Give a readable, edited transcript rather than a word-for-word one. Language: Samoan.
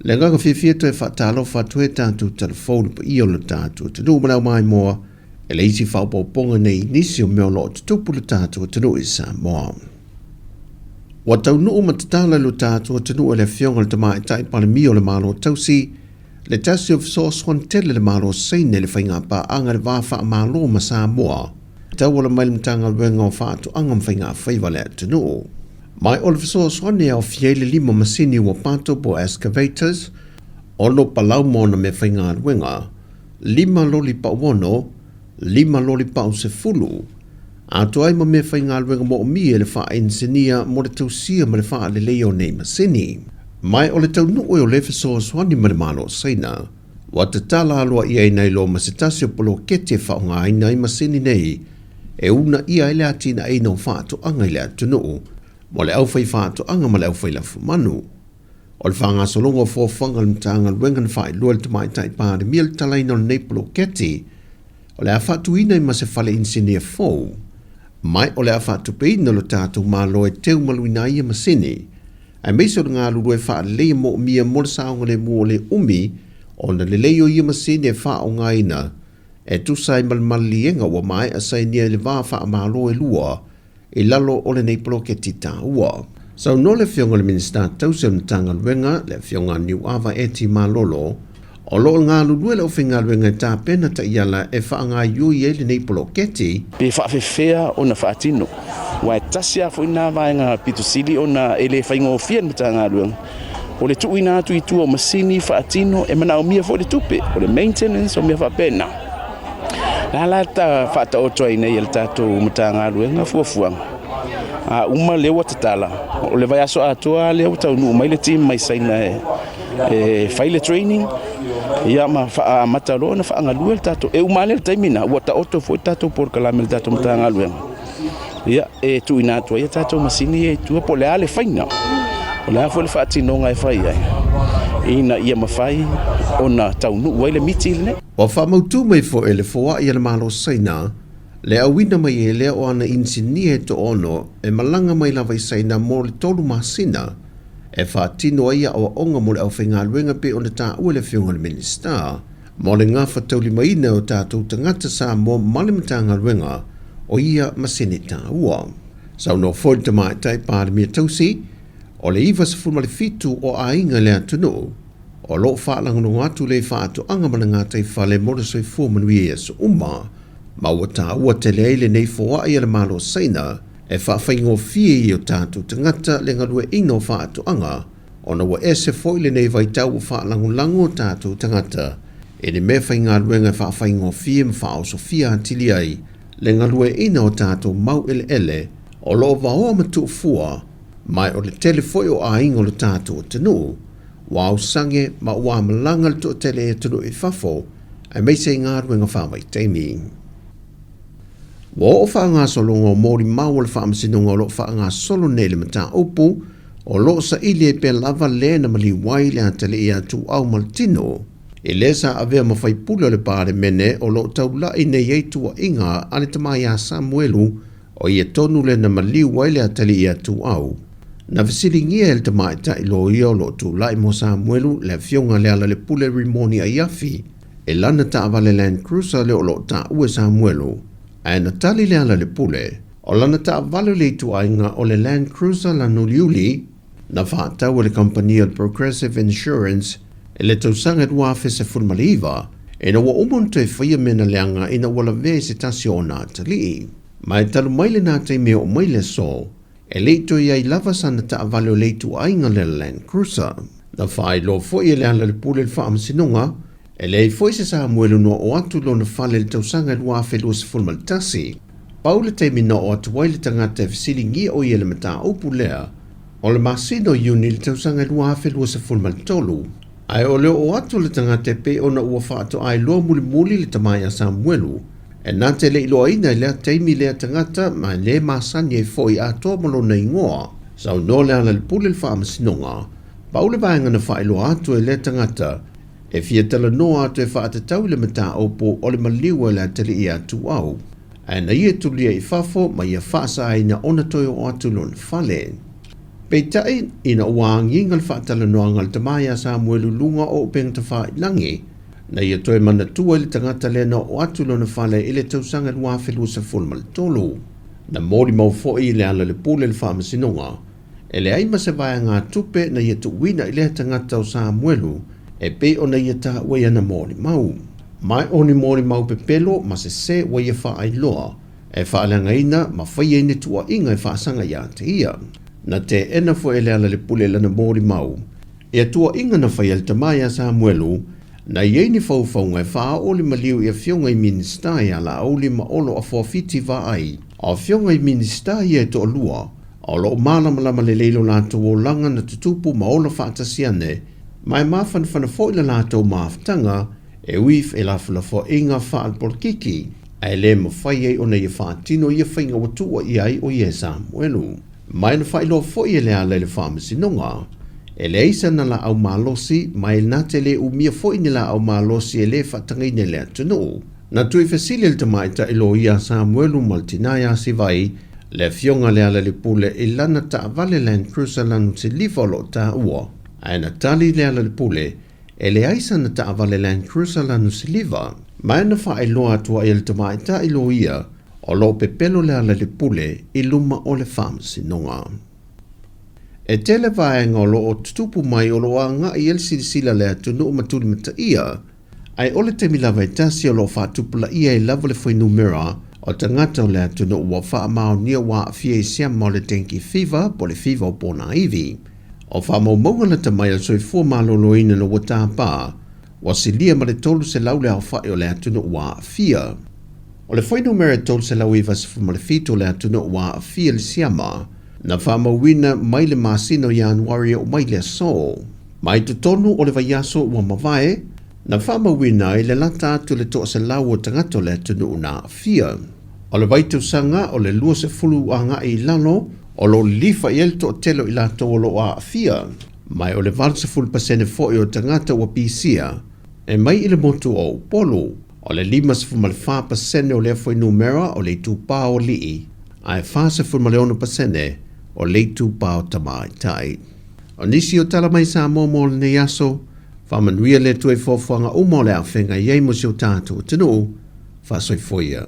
Le agaga fiafia toe faatalofa atu ai tatou talafou le paia o le tatou atunuu ma le aumaimoa e le isi faaopoopoga nei i nisi o mea o lo o tutupu le tatou atunuu i Samoa. Ua taunuu ma tatala i lo tatou atunuu e le Afioga i le Tamaitai Palemia o le Malo Tausi le tasi o fesoasoani tele le Malo Saina i le faigapaaga i le va faamalo ma Samoa e tauala mai le Matagaluega o Faatoaga ma Faigafaiva a le atunuu. Ma o le fesoasoani e aofia ai le lima masini ua pato po o excavators, ono palau ma ona meafaigaluega, lima loli pauono, lima loli pausefulu, atoa ai ma meafaigaluega moomia e le faainisinia mo le tausia ma le faaleleia o nei masini. Ma o le taunuu e o le fesoasoani ma le Malo o Saina, ua tatala aloaia ai nai loa ma se tasi o poloketi e faaaogaina ai masini nei e uunaia ai le atinaeina o faatoaga i le atunuu mo le aufaifaatoaga ma le aufailafumanu. O le faagasologa o fuafuaga a le Matagaluega na faailoa e le Tamaitai Palemia le talaina o lenei poloketi, o le a faatuina ai ma se fale inisinia fou, ma o le a faatupeina lo tatou Malo e teumaluina ai ia masini, aemaise o le galulue faaleleia moomia mo le saogalemu o le umi ona lelei o ia masini e faaaogaina e tusa ai ma le maliliega ua maea sainia i le va faamalo e lua i lalo o lenei poloketi taua. Saunoa le Afioga i le Minisita Tausi o le Matagaluega, le Afioga Niuava Eti Malolo, o lo o galulue le aufaigaluega e tapena taiala e faagaoioi ai lenei poloketi. Pe faafefea ona faatino, aua e tasi lava foi lena vaega pito sili ona e le faigofie le Matagaluega, o le tuuina atu i tua o masini faatino, e manaomia foi le tupe, o le maintenance, o mea faapena. La la ta faataoto ai nei e le tatou Matagaluega fuafuaga. A uma lea ua tatala, o le vaiaso atoa lea ua taunuu mai le team mai Saina e fai le training, ia ma faamata loa ona faagalue le tatou. E uma ane le taimi na, ua taoto foi le tatou polokalame i le tatou Matagaluega. Ia, e tuuina atu ai a tatou masini ia i tua, po o le a le faiga, o le a foi le faatinoga e fai ai, ina ia mafai ona taunuu ai le miti lenei. Ua faamautu mai foi e le foai a le Malo Saina le auina mai ai lea o ana inisinia e toaono e malaga mai lava i Saina mo le tolu masina e faatino ai aoaoga mo le aufaigaluega pei ona taua e le Afioga i le Minisita mo le gafataulimaina o tatou tagata Samoa ma le Matagaluega o ia masini taua. Saunoa foi le Tamaitai Palemia Tausi, o le 97 o aiga i le atunuu o lo o faalagolago atu le faatoaga ma le gataifale mo le soifua manuia i aso uma, ma ua taua tele ai lenei foai a le Malo o Saina e faafaigofie i o tatou tagata le galueaiina o faatoaga ona ua ese foi lenei vaitau ua faalagolago o tatou tagata i le mea faigaluega e faafaigofie ma faaosofia atili ai le galueaiina o tatou mau eleele o lo o vaoa ma tuufua ma o le tele foi o aiga o le tatou atunuu ua ausage ma ua malaga le toatele i atunuu i fafo aemaise i galuega faavaitaimi. Ua oo faagasologa o molimau o le Faamasinoga o lo o faagasolo nei le mataupu o lo o saili ai pea lava le na maliu ai le atalii ia Tuuau ma le tino i le sa avea ma faipule o le Palemene o lo o taula'i nei ai tuuaiga a le tama ia Samuelu o ia tonu le na maliu ai le atalii ia Tuuau. Na fesiligia e le tamaitai loia o lo o tulai mo Samuelu le afioga Lealailepule Rimoni Aiafi e lana taavale Land Cruiser lea o lo o taua e Samuelu, ae na tali Lealailepule, o lana taavale o le ituaiga o le Land Cruiser lanuliuli na faatau e le kamupani o le Progressive Insurance i le tausaga 2019, ina ua uma ona toe faia mea na leaga ina ua lavea i se tasi o ona atalii. Ma e talu mai lena taimi e oo mai le aso, e le i toe i ai lava sana taavale o le ituaiga le Land Cruiser. Na faailoa foi e Lealailepule le faamasinoga, e leai foi se Samuelu na oo atu i lona fale i le tausaga 2021. Pau le taimi na oo atu ai le tagata e fesiligia o ia i le mataupu lea, o le masina o Iuni i le tausaga 2023, ae o le oo atu o le tagata e pei ona ua faatoa iloa mulimuli le tama ia Samuelu, E na te le iloaina i lea taimi lea tagata ma e le masani ai foi atoa ma lona igoa. Saunoa Lealailepule i le Faamasinoga, pau le vaega na faailoa atu e lea tagata e fia talanoa atu e faatatau i le mataupu o le maliu a le atalii ia Tuau, ae na ia tulia i fafo ma ia faasaina ona toe oo atu i lona fale. Peitai, ina ua agiga le faatalanoaga a le tama ia Samuelu i luga o upegatafailagi, na ia toe manatua i le tagata lea na oo atu i lona fale i le tausaga 2023. Na molimau foi i Lealailepule le Faamasinoga, e leai ma se vaegatupe na ia tuuina i lea tagata o Samuelu e pei ona ia taua i ana molimau. Ma o ni molimau pepelo ma sesē ua ia faailoa e faaleagaina ma faia i ni tuuaiga e faasaga ia te ia. Na teena foi e Lealailepule lana molimau ia tuuaiga na faia e le tama ia Samuelu, na i ai ni faufauga e faaoo le maliu i afioga i Minisita ia Laauli ma Olo Afuafiti Vaai. O afioga i Minisita ia e toalua, o lo o malamalama lelei lo latou olaga na tutupu ma ola faatasi ane, ma e mafanafana foi le latou mafutaga e ui i lafolafoaiga faalepolokiki, ae le mafai ai ona ia faatino ia faiga ua tuuaia ai o ia e Samuelu. Ma e na faailoa foi e Leala i le Faamasinoga, e leai sana laau malosi, ma e na te le umia foi ni laau malosi e le faatagaina i le atunuu. Na tuuifesili e le tamaitai loia a Samuelu ma le tina ia Sivai, le afioga a Lealailepule i lana taavale Land Cruiser lanu siliva o lo o taua, ae na tali Lealailepule, e leai sana taavale Land Cruiser lanu siliva. Ma e na faailoa atu ai e le tamaitai loia o lo o pepelo Lealailepule i luma o le Faamasinoga. E tele vaega o lo o tutupu mai o lo o agai i ai le silasila a le atunuu ma tulimataia, Ae o le taimi lava e tasi o lo o faatupulaia ai lava le fuainumera o tagata o le atunuu ua faamaonia ua aafia i siama o le dengue fever po o le fiva o ponaivi. O faamaumauga lata mai a le Soifua Maloloina ina ua tapa, ua silia ma le 300 le aofai o le atunuu ua aafia. O le fuainumera e 397 o le atunuu ua aafia i le siama, na faamauina mai le masina o Ianuari e oo mai i le aso. Mai totonu o le vaiaso ua mavae, na faamauina ai le lata atu i le 100 o tagata o le atunuu na aafia. O le vaitausaga o le 20 agai i lalo o lo o lilifa i ai le toatele o i latou o lo o aafia, ma o le 80% foi o tagata ua pisia e mai i le motu o Upolu. O le 54% o lea fuainumera o le itupa o alii, ae 46% o le itupa o tamaitai. O nisi o tala mai Samoa mo lenei aso, faamanuia le Atua i fuafuaga uma o le a feagai ai mo si o tatou atunuu, faasoifua ia.